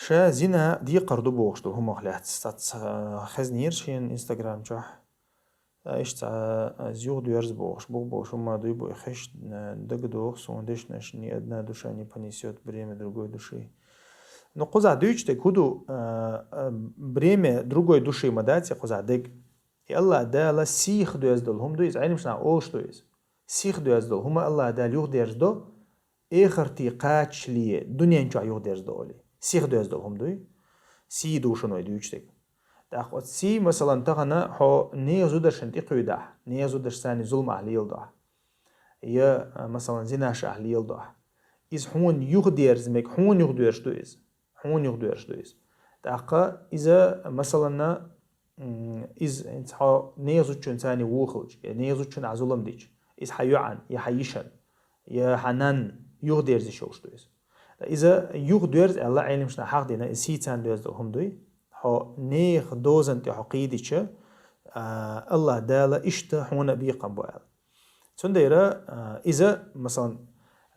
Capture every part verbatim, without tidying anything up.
Ша зина декхар ду бохуш долу хӀумах лаьцна цхьацца, а, хезнера шена Instagram чохь. А, иштта, а, из юха доьрзу бохуш, бух болуш хӀума дуй бу, и хиш, а, дага доху суна дешнаш, ни одна душа не понесёт бремя другой души. Ну, кхузахь дуьйцу дерг хӀун ду, а, а, бремя другой души ма дац и кхузахь дерг. И Аллах Дала сиха доьзна долу хӀума ду иза, Ӏилманчаш олуш ду иза. Сиха доьзна долу хӀума Аллах Дала юха дерзадо, эхарте кхачале, дуьнен чохь юха дерзадо олий. Сиха доьзна долу хӀума дуй, сий ду шуна вай дуьйцу дерг. ТӀаккха оцу сий, масалан, тахана хьо нехан зударшна тӀекхуьйдахь, нехан зударшца царна зулам ахь леладахь, я, а, масалан, зинаш ахь леладахь, иза хьуна юха дерза мега, хьуна юха доьрзуш ду иза. Хьуна юха доьрзуш ду иза. ТӀаккха иза, масалан, м, иза хьо нехан зудчунна царна вохалча, я нехан зудчунна ахь зулам дича, иза хьан йоӀана, я хьан йишина, я хьан нанна юха дерзаш йолуш ду иза. Иза юха доьрзу аьлла, Ӏилманчаш хьахдина, иза сийцарна доьзна долу хӀума дуй. Хьо нехан дозан тӀе хьо кхийдича, а, Аллах Дала иштта хьуна а бекхам бу аьлла. Цундела, а, иза, масалан,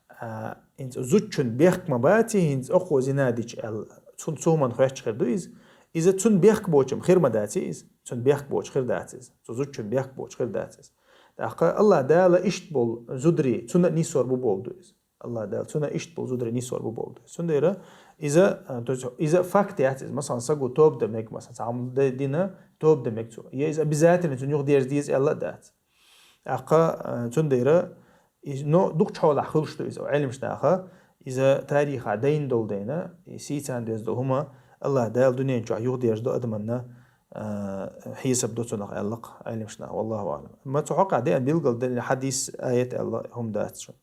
а, хӀинца зудчун бехк ма баций, хӀинца оцо зина дича аьлла, цун цу хӀуманна хоьттуш хир ду иза. Иза цун бехк боцчун хир ма даций иза, цун бехк боцчу хир дац иза, цу зудчун бехк боцчу хир дац иза. ТӀаккха Аллах Дала иштта болу зударий, цунна а нисвар бу боху ду иза. Аллах Дала цунна иштта болу зударий нисвар бу боху ду иза. Цундела иза, а, то есть иза факт яц иза. Масалан, саго тоба дан мега, масалан, цхьа хӀума д-, дина тоба дан мега цо. Я иза обязательно цунна юха дерза деза аьлла а дац. ТӀаккха, а, цундела, и-, но дукхачу хьолахь хуьлуш ду иза, Ӏилманчаш наха, иза тарихахь дайна долу дайна, и сийцарна доьзна долу хӀума Аллах Дала дуьнен чохь юха дерзадо адаманна, а, хьесап до цунах аьлла-кх Ӏилманчаш наха, валлаху аӀлам. Ма цу хьокъехь деана билгал дина хьадис, аят аьлла хӀума дац шуна.